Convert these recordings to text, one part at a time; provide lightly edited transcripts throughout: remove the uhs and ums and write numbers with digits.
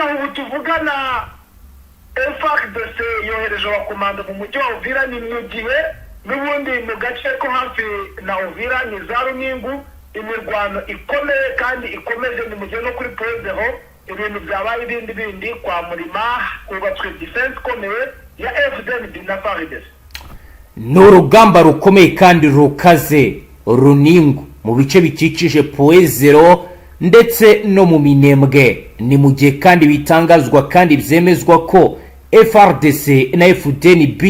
Noneho ubu tuvugana, FARDC yohereje abakomando mu mujyi wa Uvira. Ni mu gihe n'ubundi mu gace ko hafi na Uvira, ni za Runingu, imirwano ikomeye kandi ikomeje. Ni mu gihe no kuri Point Zéro ibintu byabaye ibindi bindi. Kwa Murima hubatswe defense ikomeye ya FDNB na FARDC. Ni urugamba rukomeye kandi rukaze Runingu, mu bice bikikije Point Zéro ndetse no mu Minembwe. Ni mu gihe kandi bitangazwa kandi byemezwa ko FARDC na FDNB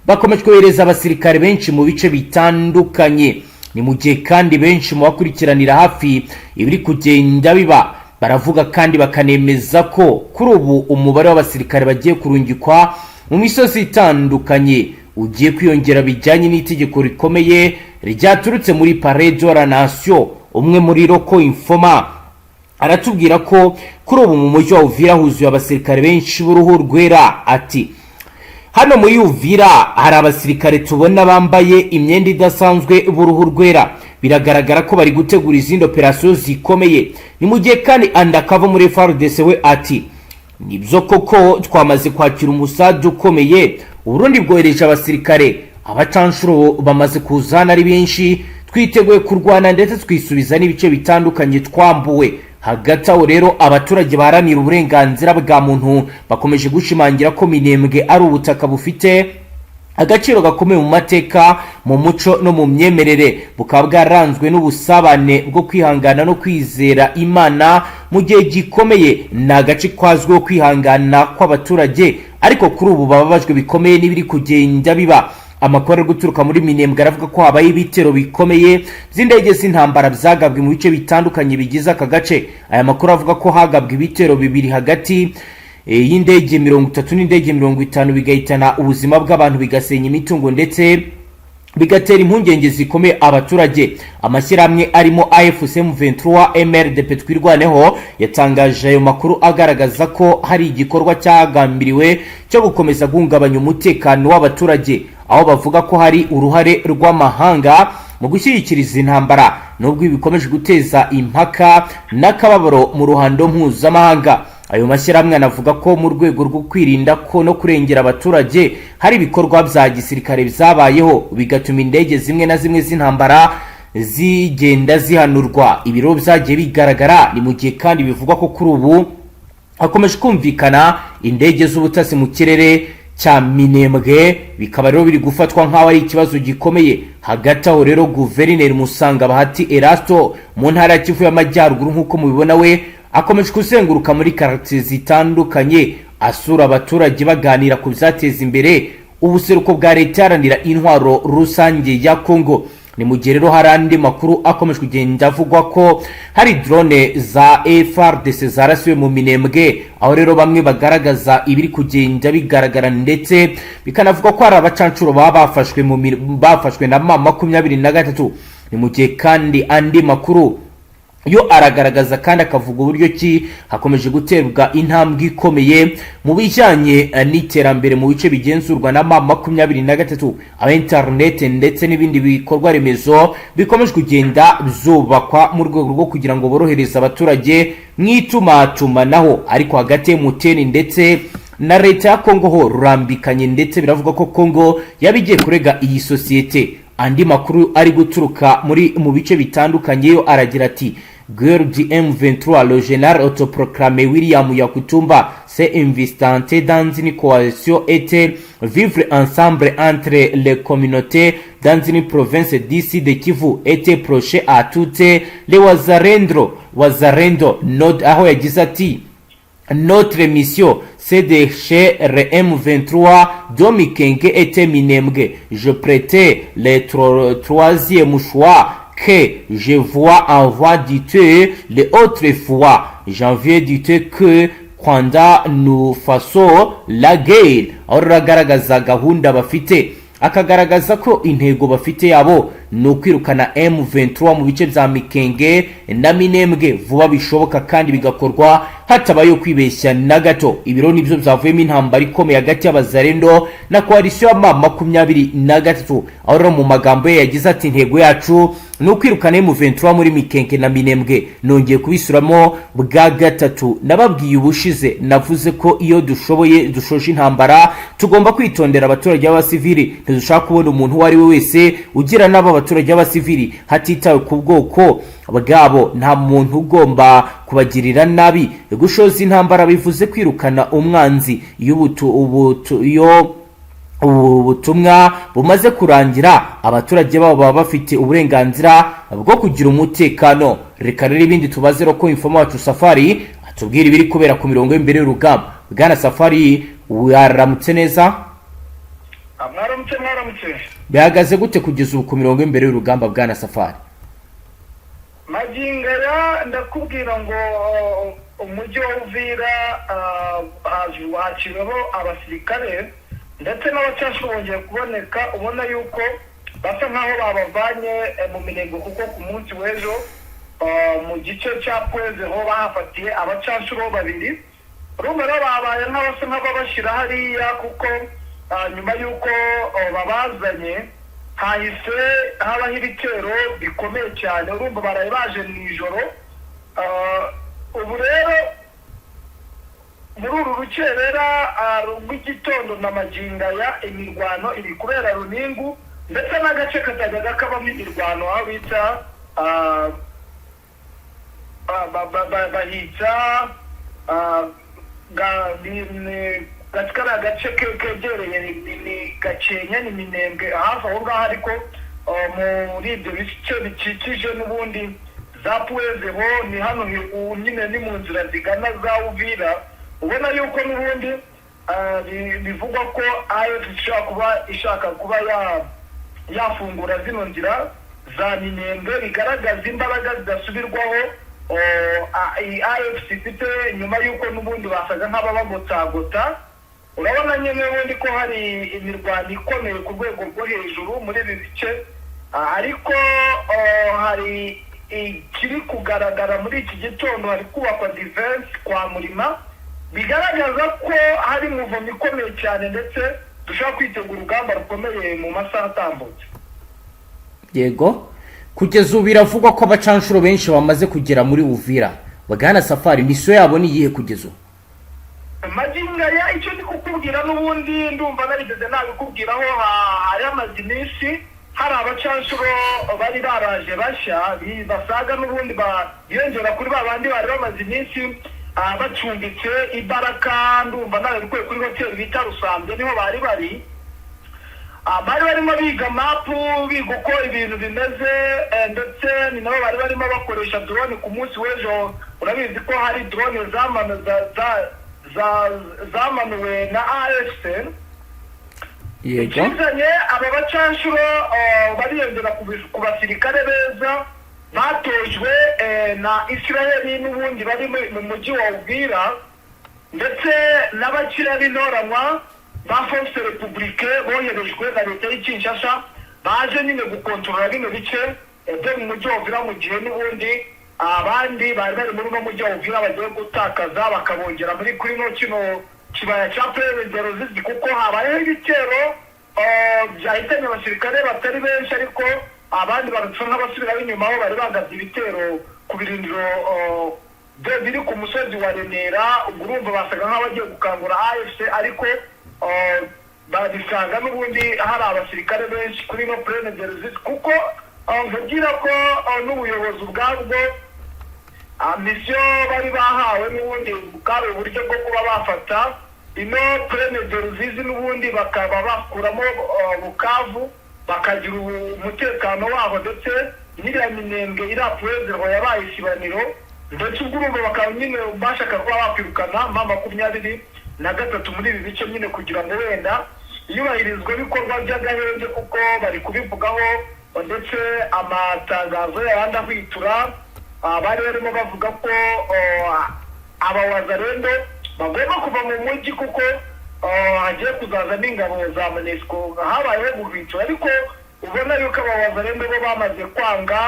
bakomeje kohereza abasirikare benshi mu bice bitandukanye. Ni mu gihe kandi benshi mu bakurikiranira hafi ibiri kugenda biba baravuga kandi bakanemeza ko kuri ubu umubare w'abasirikare bagiye kurungikwa mu misozi itandukanye ugiye kwiyongera, bijyanye n'itegeko rikomeye ryaturutse muri Palais de la Nation. Umwe muri local informer aratubwira ko kuri ubu mu mujyi wa Uvira huzuye abasirikare benshi b'uruhu rwera. Ati: "Hano muri Uvira hari abasirikare tubona bambaye imyenda idasanzwe b'uruhu rwera. Biragaragara ko bari gutegura izindi operasiyo zikomeye." Ni mu gihe kandi undercover muri FARDC we ati: "Nibyo koko, twamaze kwakira umusadu ukomeye. Uburundi bwohereje abasirikare, abacanshuro bamaze kuza hano ari benshi. Twiteguye kurwana ndetse twisubiza n'ibice bitandukanye twambuwe." Hagati aho rero, abaturage baharanira uburenganzira bwa muntu bakomeje gushimangira ko Minembwe ari ubutaka bufite agaciro gakomeye mu mateka, mu muco no mu myemerere, bukaba bwaranzwe n'ubusabane bwo kwihangana no kwizera Imana mu gihe gikomeye. Ni agace kazwiho kwihangana kw'abaturage, ariko kuri ubu bababajwe bikomeye n'ibiri kugenda biba. Amakuru ari guturuka muri Minembwe aravuga ko habaye ibitero bikomeye by'indege z'intambara byagabwe mu bice bitandukanye bigize aka gace. Aya makuru avuga ko hagabwe ibitero bibiri hagati y'indege 30 n'indege 50, bigahitana ubuzima bw'abantu, bigasenya imitungo ndetse bigatera impungenge zikomeye abaturage. Amashyirahamwe arimo AFC M23, MRDP Twirwaneho yatangaje ayo makuru, agaragaza ko hari igikorwa cyagambiriwe cyo gukomeza guhungabanya umutekano w'abaturage, aho bavuga ko hari uruhare rw'amahanga mu gushyigikira izi ntambara, nubwo ibi bikomeje guteza impaka n'akababaro mu ruhando mpuzamahanga. Ayo mashyirahamwe anavuga ko mu rwego rwo kwirinda ko no kurengera abaturage, hari ibikorwa bya gisirikare byabayeho, bigatuma indege zimwe na zimwe z'intambara zigenda zihanurwa. Ibiro byagiye bigaragara. Ni mu gihe kandi bivugwa ko kuri ubu hakomeje kumvikana indege z'ubutasi mu kirere cya Minembwe, bikaba rero biri gufatwa nk'aho ari ikibazo gikomeye. Hagati aho rero, Guverineri Musanga Bahati Erasto mu ntara ya Kivu y'Amajyaruguru, nk'uko mubibona, we akomeje kuzenguruka muri karitsiye zitandukanye, asura abaturage, baganira ku byateza imbere ubuseruko bwa Leta Iharanira Intwaro Rusange ya Kongo. Ni mu gihe rero hari andi makuru akomeje kugenda avugwa ko hari drone za FARDC zarasiwe mu Minembwe, aho rero bamwe bagaragaza ibiri kugenda bigaragara, ndetse bikanavuga ko hari abacancuro baba bafashwe na M23. Ni mu gihe kandi andi makuru yo aragaragaza kandi akavuga uburyo ki hakomeje guterwa intambwe ikomeye mu bijyanye n'iterambere mu bice bigenzurwa na M23, aho interineti ndetse n'ibindi bikorwa remezo bikomeje kugenda byubakwa mu rwego rwo kugira ngo borohereze abaturage mu itumatumanaho. Ariko hagati ya MTN ndetse na leta ya Kongo ho rurambikanye, ndetse biravuga ko Kongo yaba igiye kurega iyi sosiyete. Andi makuru ari guturuka mu bice bitandukanye yo aragira ati: "Guerre du M23, le général autoproclamé William Yakutumba s'est investi dans une coalition et vivre ensemble entre les communautés dans une province d'ici de Kivu était proche à toutes les Wazalendo Nord", aho yagize ati: "Notre mission, c'est de chez M23 de Mikenge et Minembwe. Je prêtais le troisième choix que je vois en du les autres fois. J'envie du que quand nous faisons la guerre." Aho rero agaragaza gahunda bafite, akagaragaza ko intego bafite yabo Ni ukwirukana M23 mu bice bya Mikenge na Minembwe vuba bishoboka, kandi bigakorwa hatabayeho kwibeshya na gato. Ibiro nibyo byavuyemo intambara ikomeye hagati y'Abazarendo na coalition ya M23, aho rero mu magambo ye yagize ati: "Intego yacu ni ukwirukana M23 muri Mikenke na Minembwe. Nongeye kubisuramo bwa gatatu, nababwiye ubushize, navuze ko iyo dushoboye dushoje intambara tugomba kwitondera abaturage b'abasivili. Ntidushaka kubona umuntu uwo ari we wese ugira n'abo abaturage b'abasivili, hatitawe ku bwoko bwabo. Nta muntu ugomba kubagirira nabi. Gushoza intambara bivuze kwirukana umwanzi. Iyo ubu butumwa bumaze kurangira, abaturage babo baba bafite uburenganzira bwo kugira umutekano." Reka rero ibindi tubaze ko informer wacu Safari atubwira ibiri kubera ku mirongo y'imbere y'urugamba. Bwana Safari, waramutse neza? Mwaramutse, mwaramutse. Bihagaze gute kugeza ubu ku mirongo y'imbere y'urugamba, bwana Safari? Magingo aya ndakubwira ngo umujyi wa Uvira hakiriweho abasirikare ndetse n'abacancuro bongeye kuboneka, ubona yuko basa nk'aho babavanye mu Minembwe, kuko ku munsi w'ejo mu gice cya Pwezeho bahafatiye abacancuro babiri. Urumva rero babaye nk'abasa nk'ababashyira hariya, kuko nyuma y'uko babazanye hahise habaho ibitero bikomeye cyane. Urumva baraye baje mu ijoro. Ubu rero muri uru rukerera rw'igitondo na magingo aya, imirwano iri kubera Runingu ndetse n'agace katajyaga kabamo imirwano, aho bita bahita kariya gace kegereye ni Gakenke, ni Minembwe hafi aho ngaho, ariko muri ibyo bice bikikije n'ubundi za Puwezeho, ni hano nyine ni mu nzira zigana za Uvira. Ubona yuko n'ubundi bivugwa ko AFC ishobora kuba ishaka kuba yafungura zino nzira za Minembwe, bigaragaza imbaraga zidasubirwaho iyi AFC ifite, nyuma y'uko n'ubundi basaga nk'ababagotagota. Urabona nyine n'ubundi ko hari imirwano ikomeye ku rwego rwo hejuru muri ibi bice. Ariko hari ikiri kugaragara muri iki gitondo: hari kubakwa defense kwa Murima, bigaragaza ko hari mouvement ikomeye cyane, ndetse dushobora kwitegura urugamba rukomeye mu masaha atambutse. Yego, kugeza ubu biravugwa ko abacanshuro benshi bamaze kugera muri Uvira. Bwana Safari, mission yabo ni iyihe kugeza ubu? Magingo aya, icyo ndi kukubwira n'ubundi ndumva narigeze nabikubwiraho, hari hamaze iminsi hari abacanshuro bari baraje bashya, basaga n'ubundi biyongera kuri ba bandi bari bamaze iminsi bacumbitse ibaraka. Ndumva narabikuye kuri hoteli bita Rusambye, niho bari bari. Bari barimo biga map, biga uko ibintu bimeze, ndetse ni nabo bari barimo bakoresha drone ku munsi w'ejo. Urabizi ko hari drone zamanuwe na AFC. Ikizanye aba bacanshuro, bariyongera ku basirikare beza batojwe na Israheli n'ubundi bari mu mujyi wa Uvira, ndetse n'abakira b'intoranywa ba Force Républicaine boherejwe na leta y'i Kinshasa, baje nyine gukontorora bino bice byo mu mujyi wa Uvira, mu gihe n'ubundi abandi bari bari muri uno mujyi wa Uvira bagiye gutakaza, bakabongera muri kuri no kino kibaya cya Plaine de Ruzizi, kuko habayeho ibitero byahitanye abasirikare batari benshi, ariko abandi bagasa nk'abasubiraho inyuma aho bari bagabye ibitero ku birindiro biri ku musozi wa Remera. Ubwo urumva basaga nk'abagiye gukangura AFC, ariko babisanga n'ubundi hari abasirikare benshi kuri no Plaine de Ruzizi, kuko nkubwira ko n'ubuyobozi ubwabwo, mission bari bahawe n'ubundi bwari uburyo bwo kuba bafata ino Plaine de Ruzizi, n'ubundi bakaba bakuramo Bukavu, bakagira umutekano waho, ndetse n'iriya Minembwe, iriya Puwezero yabaye isibaniro, ndetse ubwo urumva bakaba nyine bashaka kuba bakwirukana M23 muri ibi bice nyine, kugira ngo wenda iyubahirizwa bikorwa by'agahenge, kuko bari kubivugaho, ndetse amatangazo yayandi ahwitura bari barimo bavuga ko abawazarendo bagomba kuva mu mujyi, kuko hagiye kuzazamo ingabo za MONUSCO. Habayeho guhwitura, ariko Ubona yuko aba Wazalendo bo bamaze kwanga,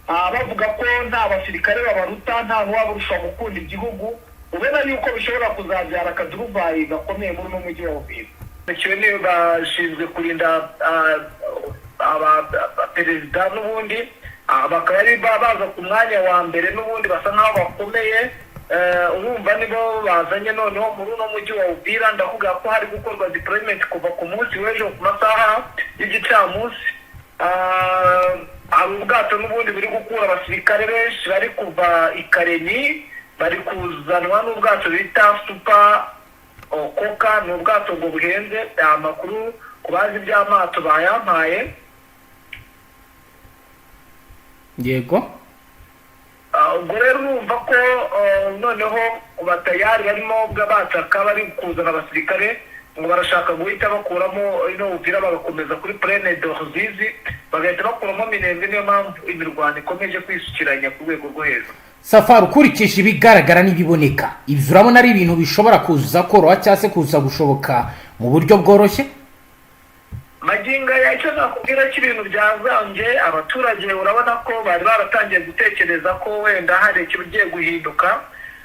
bavuga ko nta basirikare babaruta, nta n'uwabarusha gukunda igihugu. Ubona yuko bishobora kuzabyara akaduruvayi gakomeye muri uno mujyi wa Uvira. Kimwe bashinzwe kurinda perezida n'ubundi, bakaba ari baza ku mwanya wa mbere n'ubundi, basa nk'aho bakomeye. Urumva nibo bazanye noneho muri uno mujyi wa Uvira. Ndavuga ko hari gukorwa deployment kuva ku munsi w'ejo ku masaha y'igicamunsi. Hari ubwato n'ubundi buri gukura abasirikare benshi bari kuva i Kalemie, bari kuzanwa n'ubwato bita Super Koka. Ni ubwato ngo buhenze, amakuru ku bazi iby'amato bayampaye. Ubwo rero urumva ko noneho batayari barimo bataka, bari kuzana abasirikare ngo barashaka guhita bakuramo ino Uvira, bagakomeza kuri Plaine de Ruzizi, bagahita bakuramo Minembwe. Niyo mpamvu imirwano ikomeje kwisukiranya ku rwego rwo hejuru. Safari, ukurikije ibigaragara n'ibiboneka, ibyo urabona ari ibintu bishobora kuza koroha cyangwa se kuza gushoboka mu buryo bworoshye? Magingo aya, icyo nakubwira ko ibintu byazambye. Abaturage urabona ko bari baratangiye gutekereza ko wenda hari ikigiye guhinduka,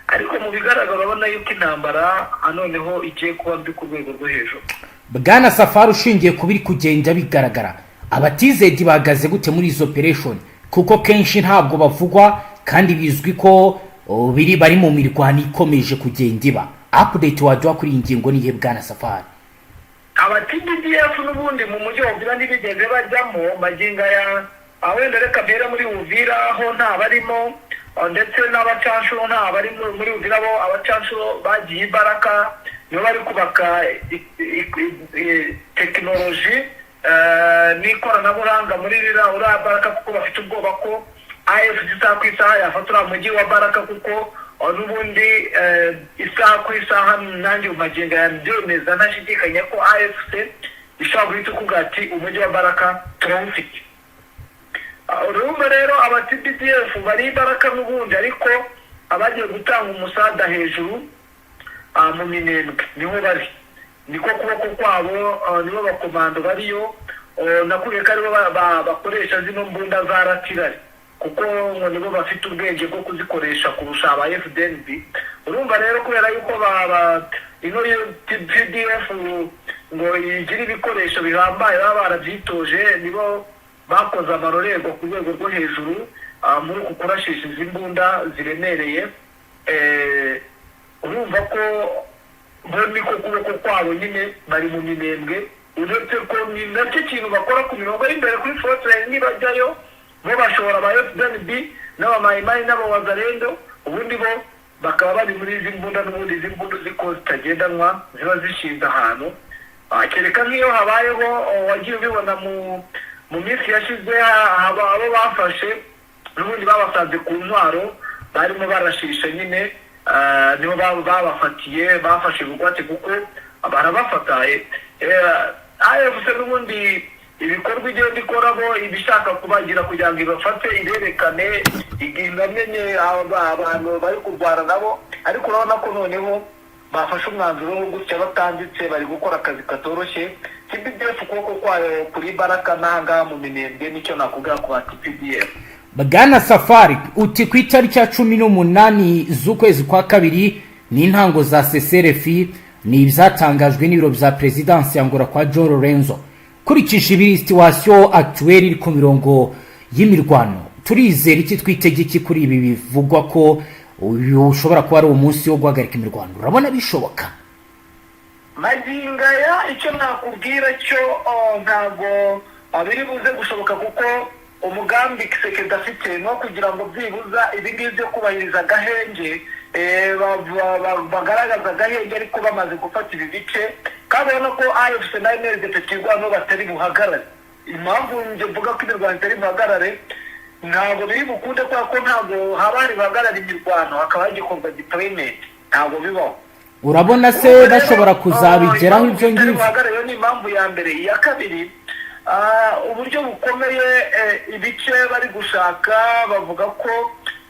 ariko mu bigaragara urabona yuko intambara noneho igiye kuba mbi ku rwego rwo hejuru. Bwana Safari, ushingiye ku biri kugenda bigaragara, aba TZ bahagaze gute muri izo operation? Kuko kenshi ntabwo bavugwa kandi bizwi ko biri bari mu mirwano ikomeje kugenda iba. Update waduha kuri iyi ngingo nihe, bwana Safari? Aba TPDF n'ubundi mu mujyi wa Uvira ntibigeze bajyamo magingo aya. Wenda reka mpere muri Uvira, ho nta barimo, ndetse n'abacanshuro nta bari muri Uvira. Bo abacanshuro bagiye imbaraga nibo bari kubaka tekinoloji n'ikoranabuhanga muri ririya uriya Baraka, kuko bafite ubwoba ko AFC isaha ku isaha yafata uriya mujyi wa Baraka, kuko n'ubundi isaha ku isaha, nanjye mu magingo yabyemeza ntashidikanya ko AFC ishobora guhita ikubwira ati: "Umujyi wa Baraka turawufite." Urumva rero aba TPDF bari imbaraga n'ubundi, ariko abagiye gutanga umusada hejuru mu Minembwe niho bari, niko kuboko kwabo, nibo bakomando bariyo. Nakubwiye ko aribo bakoresha zino mbunda za artillery, kuko ngo nibo bafite ubwenge bwo kuzikoresha kurusha aba FDNB. Urumva rero kubera yuko ino TPDF ngo igira ibikoresho bihambaye, baba barabyitoje, nibo bakoze amarorerwa ku rwego rwo hejuru muri uku kurashisha izi mbunda ziremereye. Urumva ko bo niko kuboko kwabo nyine bari mu Minembwe, uretse ko ni nacyo kintu bakora ku mirongo y'imbere kuri frontline. Nibajyayo bo bashobora aba FDNB n'abamayimayi n'abawazalendo, ubundi bo bakaba bari muri izi mbunda n'ubundi. Izi mbunda ziko zitagendanwa ziba zishinze ahantu. Kereka nk'iyo habayeho, wagiye ubibona mu minsi yashize, haba abo bafashe n'ubundi babasanze ku ntwaro barimo barashisha nyine, nibo babafatiye, bafashe bugwate, kuko barabafata. AFC n'ubundi ibikorwa igenda ikoramo ibishaka kubagira kugira ngo ibafate, iberekane, inamenye abantu bari kurwana nabo. Ariko urabona ko noneho bafashe umwanzuro wo gutya batanditse, bari gukora akazi katoroshye. TPDF ukuboko kwayo kuri Baraka n'ahangaha mu Minembwe, nicyo nakubwira ku ba TPDF. Bwana Safari, uti ku itariki ya 18 z'ukwezi kwa kabiri ni intango za cessez-le-feu, ni ibyatangajwe n'ibiro bya perezidansi ya Angola kwa João Lourenço. Kurikije ibi, situation actuelle iri ku mirongo y'imirwano, turizera iki, twitege iki kuri ibi bivugwa ko uyu ushobora kuba ari umunsi wo guhagarika imirwano? Urabona bishoboka? Magingo aya, icyo nakubwira cyo, ntabwo biri buze gushoboka, kuko umugambi Tshisekedi afite ni uwo kugira ngo byibuza ibi ngibi byo kubahiriza agahenge, bagaragaza agahenge ariko bamaze gufata ibi bice. Kandi urabona ko AFC na MRDP Twirwaneho batari buhagarare. Impamvu njye mvuga ko imirwano itari buhagarare, ntabwo biri bukunde, kubera ko ntabwo haba hari buhagarare imirwano hakaba hagikorwa deployment, ntabwo bibaho. Urabona se bashobora kuzabigeraho ibyo ngibyo? Buhagarariwe ni impamvu ya mbere. Iya kabiri, uburyo bukomeye, ibice bari gushaka, bavuga ko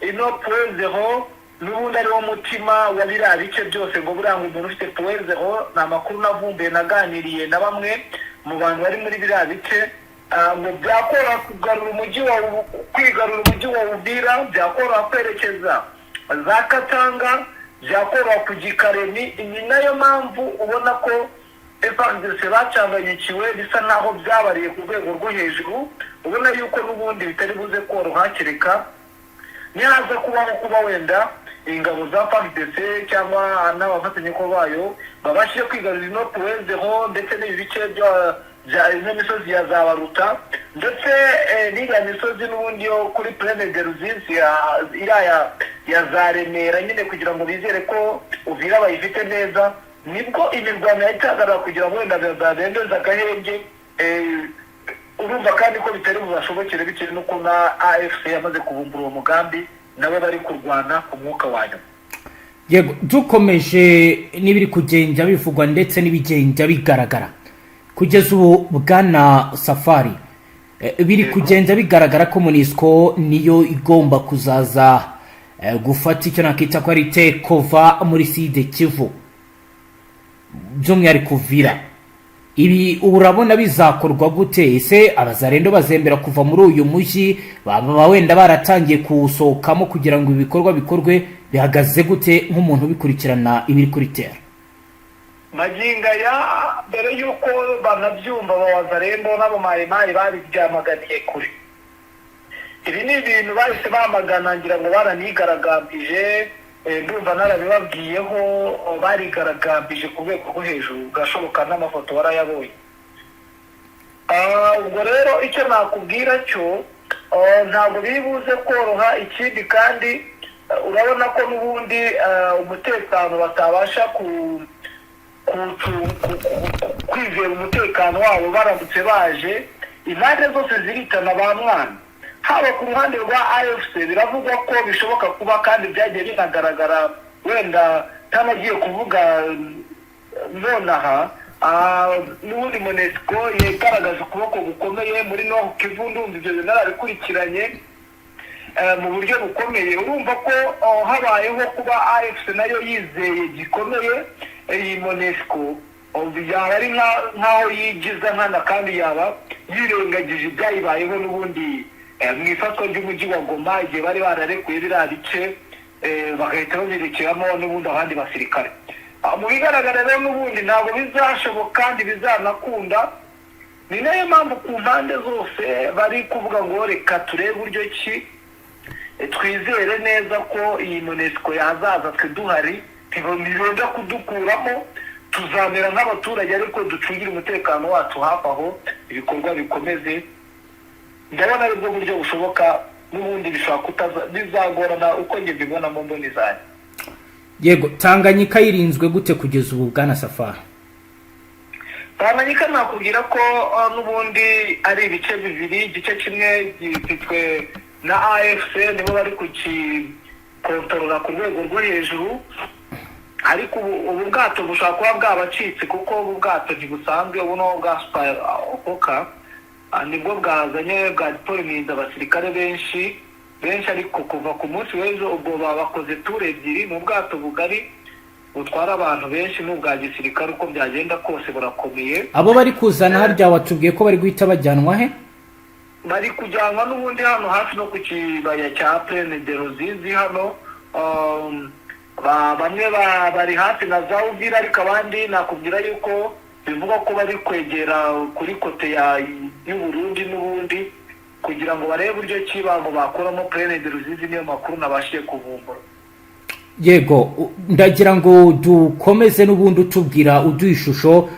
ino Point Zéro n'ubundi ariwo mutima wa biriya bice byose, ngo buriya ngo umuntu ufite Point Zéro, ni amakuru navumbuye naganiriye na bamwe mu bantu bari muri biriya bice. Ngo byakoroha kugarura umujyi wa kwigarura umujyi wa Uvira, byakoroha kwerekeza za Katanga, byakoroha kujya i Karemi. Ni nayo mpamvu ubona ko FARDC bacanganyikiwe, bisa nkaho byabariye ku rwego rwo hejuru. Ubona yuko n'ubundi bitari buze koroha, kereka nihaza kubaho kuba wenda ingabo za FARDC cyangwa n'abafatanyabikorwa bayo babashije kwigarurira ino Point Zéro, ndetse n'ibi bice bya ino misozi ya za Baruta, ndetse n'iriya misozi n'ubundi yo kuri Plaine de Ruzizi, iriya ya za Remera nyine, kugira ngo bizere ko Uvira bayifite neza, nibwo imirwano yahita ihagarara kugira ngo wenda bemeze agahenge. Urumva kandi ko bitari bubashobokere, bitewe n'uko na AFC yamaze kubumbura uwo mugambi, nabo bari kurwana ku mwuka wa nyuma. Yego, dukomeje n'ibiri kugenda bivugwa ndetse n'ibigenda bigaragara kugeza ubu, bwana Safari, biri kugenda bigaragara ko MONUSCO niyo igomba kuzaza gufata icyo nakita ko ari takeover muri Sud Kivu, by'umwihariko Uvira. Ibi urabona bizakorwa gute? Ese Abazarendo bazembera kuva muri uyu mujyi? Baba wenda baratangiye kuwusohokamo kugira ngo ibikorwa bikorwe? Bihagaze gute nk'umuntu ubikurikirana ibiri kuri terrain? Magingo aya, mbere y'uko banabyumva, Abawazarendo n'Abamayimayi babibyamaganiye kure. Ibi ni ibintu bahise bamagana, ngira ngo baranigaragambije. Ndumva narabibabwiyeho. Barigaragambije ku rwego rwo hejuru, gashoboka n'amafoto warayabonye. Ubwo rero icyo nakubwira cyo, ntabwo biri buze koroha. Ikindi kandi, urabona ko n'ubundi umutekano batabasha kwizera umutekano wabo baramutse baje. Impande zose ziritana ba mwana, haba ku ruhande rwa AFC biravugwa ko bishoboka kuba, kandi byagiye binagaragara, wenda ntanagiye kuvuga nonaha. N'ubundi MONUSCO yigaragaza ukuboko gukomeye muri Nord Kivu. Ndumva ibyo bintu narabikurikiranye mu buryo bukomeye. Urumva ko habayeho kuba AFC nayo yizeye gikomeye iyi MONUSCO, yaba ari nk'aho yigiza nkana, kandi yaba yirengagije ibyayibayeho n'ubundi mu ifatwa ry'umujyi wa Goma, igihe bari bararekuye biriya bice, bagahita babirekeramo n'ubundi abandi basirikare. Mu bigaragara rero, n'ubundi ntabwo bizashoboka kandi bizanakunda. Ni nayo mpamvu ku mpande zose bari kuvuga ngo reka turebe uburyo ki twizere neza ko iyi MONUSCO yazaza twe duhari, ntibenda kudukuramo, tuzamera nk'abaturage ariko ducungire umutekano wacu hafi aho, ibikorwa bikomeze. Ndabona aribwo buryo bushoboka. N'ubundi bishobora kutaza, bizagorana uko njye mbibona mu mboni zanjye. Yego, Tanganyika yirinzwe gute kugeza ubu, bwana Safari? Tanganyika nakubwira ko n'ubundi ari ibice bibiri. Igice kimwe gifitwe na AFC, nibo bari kugikontorora ku rwego rwo hejuru, ariko ubu bwato bushobora kuba bwabacitse, kuko ubu bwato ntibusanzwe. Ubu ni bwa Super Oka, nibwo bwazanye bwa deployinze abasirikare benshi benshi, ariko kuva ku munsi w'ejo ubwo babakoze tour ebyiri mu bwato bugari butwara abantu benshi n'ubwa gisirikare. Uko byagenda kose burakomeye. Abo bari kuzana harya watubwiye ko bari guhita bajyanwa he? Bari kujyanwa n'ubundi hano hafi no ku kibaya cya Plaine de Ruzizi hano. Bamwe bari hafi na za Uvira, ariko abandi nakubwira yuko bivugwa ko bari kwegera kuri côté y'Uburundi n'ubundi, kugira ngo barebe uburyo ki bango bakuramo Plaine de Ruzizi. Niyo makuru nabashije kuvumbura. Yego, ndagira ngo dukomeze n'ubundi utubwira, uduha ishusho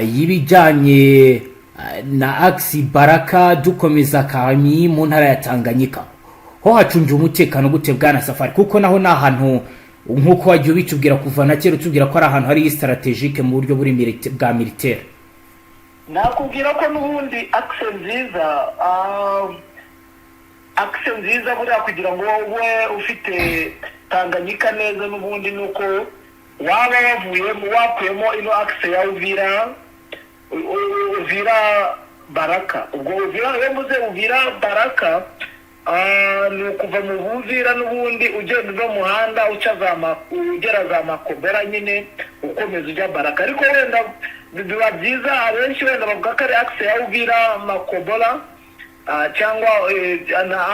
y'ibijyanye na axe Baraka, dukomeza Kalemie mu ntara ya Tanganyika. Ho hacungiwe umutekano gute, bwana Safari? Kuko naho ni ahantu, nk'uko wagiye ubitubwira kuva na kera, utubwira ko ari ahantu hari stratégique mu buryo buri bwa militaire. Nakubwira ko n'ubundi axe nziza, axe nziza buriya kugira ngo ube ufite Tanganyika neza, n'ubundi ni uko waba wavuyemo, wakuyemo ino axe ya Uvira, Uvira Baraka. Ubwo Uvira, iyo mvuze Uvira Baraka, ni ukuva mu Buvira n'ubundi ugenda uva mu muhanda uca za ugera za Makobera nyine, ukomeza ujya Baraka. Ariko wenda Biba byiza, abenshi wenda bavuga ko ari axe ya Uvira Makobola, cyangwa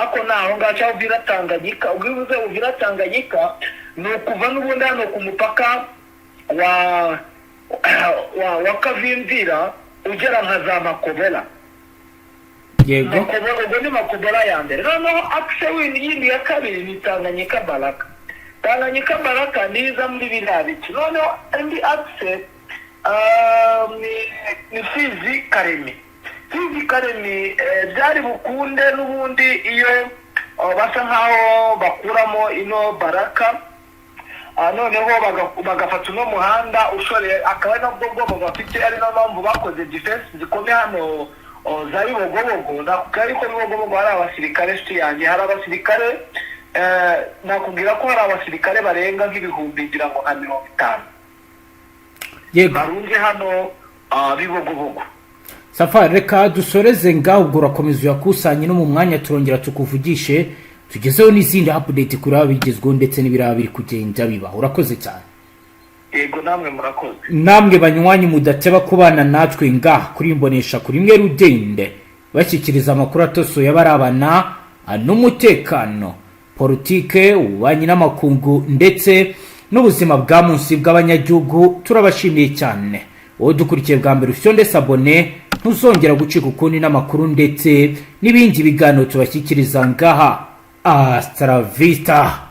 ako ni aho ngaho, cyangwa Uvira Tanganyika. Ubwo iyo uvuze Uvira Tanganyika, ni ukuva n'ubundi hano ku mupaka wa Kavimvira ugera nka za Makobola. Makobola, ubwo ni Makobola ya mbere. Noneho axe windi yindi ya kabiri ni Tanganyika Baraka. Tanganyika Baraka niza muri biriya bice. Noneho indi axe ni Fizi Karemi. Fizi Karemi, byari bukunde n'ubundi iyo basa nkaho bakuramo ino Baraka, noneho bagafata uno muhanda ushoreye, akaba ari nabwo bwoba bafite, ari nayo mpamvu bakoze defense zikomeye hano za Bibogobogo. Nakubwira yuko Bibogobogo hari abasirikare, nshuti yanjye, hari abasirikare, nakubwira ko hari abasirikare barenga nk'ibihumbi, ngira ngo nka 50 barunze hano Bibogobogo. Safari, reka dusoreze ngaho. Ubwo urakomeza uyakusanye, no mu mwanya turongera tukuvugishe, tugezeho n'izindi update kuri aba bigezweho ndetse n'ibiraba biri kugenda bibaho. Urakoze cyane. Yego, namwe murakoze. Namwe banywanyi mudateba kubana natwe ngaha kuri Imbonesha kuri imwe rudende, bashyikiriza amakuru atosoye abarabana n'umutekano, politike, ububanyi n'amakungu ndetse n'ubuzima bwa munsi bw'abanyagihugu, turabashimiye cyane. Wowe dukurikiye bwa mbere, ufyonde s'abonner, ntuzongera gucika ukundi n'amakuru ndetse n'ibindi biganiro tubashyikiriza ngaha. Hasta la vista.